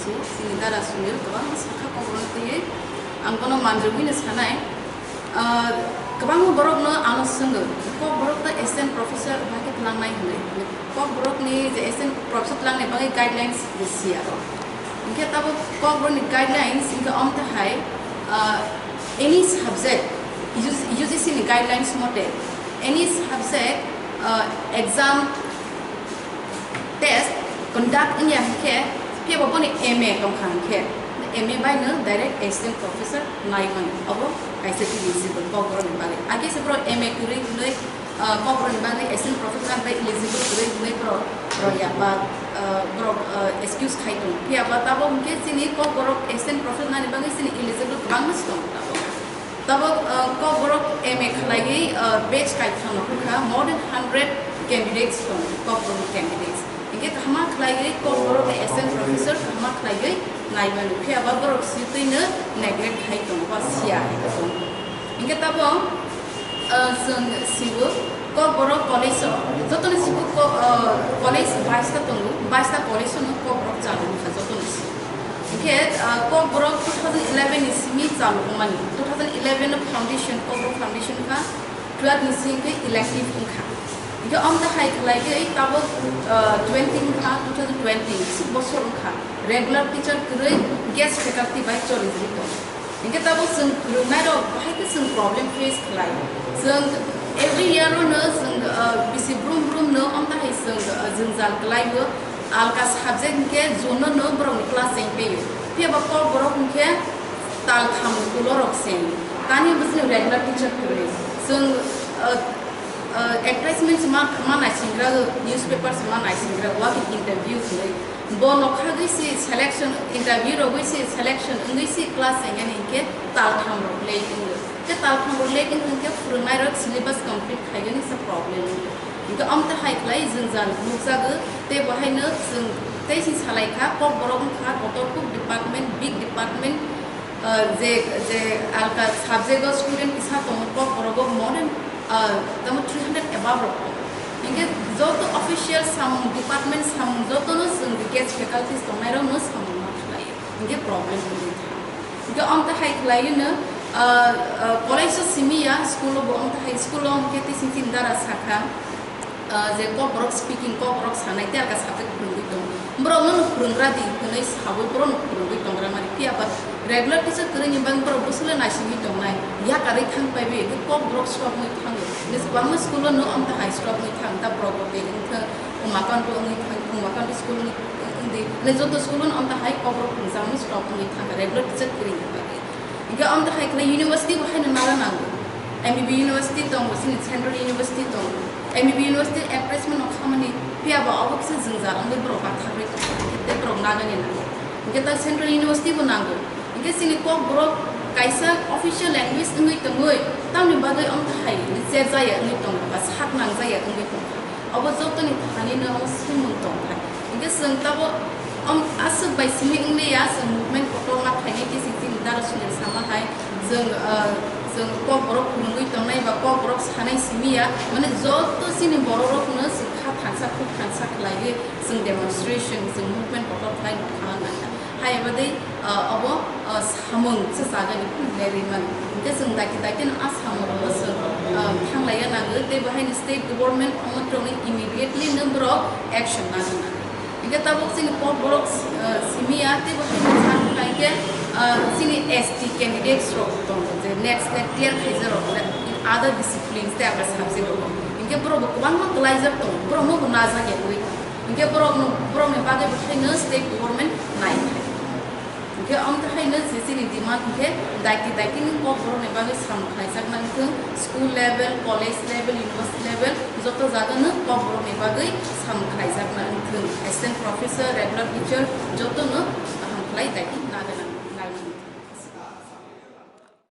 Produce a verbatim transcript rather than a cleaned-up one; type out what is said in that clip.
Chini dara Sunil kwbangma sakha Kokborok twiwi ang bono manjagwino sanai. Ah, kwbangma borokno ano swngo, Kokborok ta assistant professor bahai khe twlangnai hwnwi. Kokborokni je assistant professor twlangnai bagwi guidelines je siya. Hinkhe tabuk Kokborokni guidelines hinkhe omtahai, ah, any subject, U G C ni guidelines mote, any subject, ah, exam test conduct wngya hinkhe, phiya bo boni M A tongkha hinkhe, M A bai no direct assistant professor nai mano, obo kaisa eligible Kokborokni bagwi. Age se borok M A kwrwi hwnwi, ah, Kokborokni bagwi assistant professor nai bai eligible kwrwi hwnwi borok, borok ya ba, ah, borok, ah, excuse khai tongo. Phiya ba tabuk hinkhe chini Kokborok assistant professor nani bagwi chini eligible kwbangma se tongo tabuk. Tabuk, uh, Kokborok M A khlaiwi, uh, batch kaitham no hwnkha, more than hundred candidates tongo, Kokborok candidates. Hinkhe kahama khlaiwi Kokborok ni assistant professor kahama khlaiwi nai mano, phiya ba borok sitwi no neglect khai tongo, ba siya hai tongo. Hinkhe tabuk, uh, chwng siwo, Kokborok college o jotono sibuk ko-, ah, college baista tongo, baista college no Kokborok chalu wngkha jotono sibuk. Hinkhe, ah, Kokborok two thousand eleven ni simi chalu wngmani, two thousand eleven no foundation, Kokborok foundation kha, twelve ni simi khe elective wngkha. Hinkhe omtahai khlaiwi tabuk, ah, twenty wngkha, two thousand twenty, sik bosor wngkha, regular teacher kwrwi guest faculty bai choli jagwi tongo. Hinkhe tabuk chwng phwrwngnairok bahai khe chwng problem face khlai. Chwng every year-o no chwng, uh, bisi brum brum no omtahai chwng, uh, jwngjal kwlaio. Alka subject hinkhe June-o no borokni class cheng peio. Phiya ba Kokborok hinkhe tal tham ukulorok cheng. Tani bo chwng regular teacher kwrwi. Chwng, uh, uh, advertisement ma, ma naisingra, newspaper ma naisingra, wa khe interview hwnwi. Bo nokhagwi si selection, interview rogwi si selection wngwi si class chengani hinkhe taltham rok late wngo. Khe taltham rok late wngkha hinkhe phwrwngnairok syllabus complete khaigani se problem wngo. Hinkhe omtahai khlai jwngjal nukjago, tei bo haino chwng tei si salaikha, Kokborok wngkha kotor kuk department, big department, ah, je, je alka subject o student kisa tongo, Kokborok o more than, ah, tamo three hundred above rok tongo. Hinkhe joto official samung, department samung jotono chwng guest faculties tongnairokno samung ma khlai. Hinkhe problem wngwi thango. Hinkhe omtahai khlaiwino, ah, ah, college o simi ya, school o bo omtahai, school o hinkhe tising chini dara sakha. Ah, je Kokborok speaking, Kokborok sanai, tei alka subject phwrwngwi tongo. Borokno no phwrwnggra di hwnwi saui borokno phwrwngwi tongra mani. Phiya ba regular teacher kwrwini bagwi borok bwswkle naisingwi tongnai. Yakarwi thang paiwi, Kokborok stop wngwi thango. Hwnwi kwbangma school o no omtahai stop wngwi thang, ta borok bo tei wngthang, Umakant wngwi thang, Umakant school wngwi, wngdi. Hwnwi joto school o no omtahai Kokborok phwrwngjakno stop wngwi thang, regular teacher kwrwini bagwi. Hinkhe omtahai khlai university bo haino nara nango. M B B university tongo, chini central university tongo. M B B university advertisement no khamani phiya ba obo kisa jwngjal wngwi borok bathagwi tongkha, tei borok nagani nango. Hinkhe ta central university bo nango. Hinkhe chini Kokborok kaisa official language wngwi tongwi, tamni bagwi omtahai cherjaya wngwi tongkha, sak nangjaya wngwi tongkha. Obo jotoni thani no omo swngmung tongkha. Hinkhe chwng tabo om aswk bai simi wngliya, chwng movement kotorma khainai khe chwng chini dara Sunil sama hai chwng, ah, chwng Kokborok phwrwngwi tongnai ba Kokborok sanai simi ya, mane joto chini bororokno chwng kha thansa khuk thansa khlaiwi chwng demonstration, chwng movement kotor khlai nukha nangkha. Hai abo dei, ah, obo, ah, samung se chagani phunuknai rimani. Hinkhe chwng daiki daiki no a samung rogo chwng, ah, thanglaiya nango, tei bo haino state government omo tongwi immediately no borok action nana nango. Hinkhe tabuk chini Kokborok, ah, simi ya, tei bo haino chang khlai khe, ah, chini S T candidates rok tongo, je NET SLET clear khaijak rok le, in other disciplines tei other subject rok. Hinkhe borok bo kwbangma kwlaijak tongo, borok no bo najak ya wi. Hinkhe borok no, borok ni bagwi bo haino state government nai khai. Hinkhe omtahai no je chini demand hinkhe daiki daiki ni Kokborok ni bagwi samung khlaijakna wngthung, school level, college level, university level, joto jaga no Kokborok ni bagwi samung khlaijakna wngthung. Assistant professor, regular teacher joto no kaham khlai daiki nagana.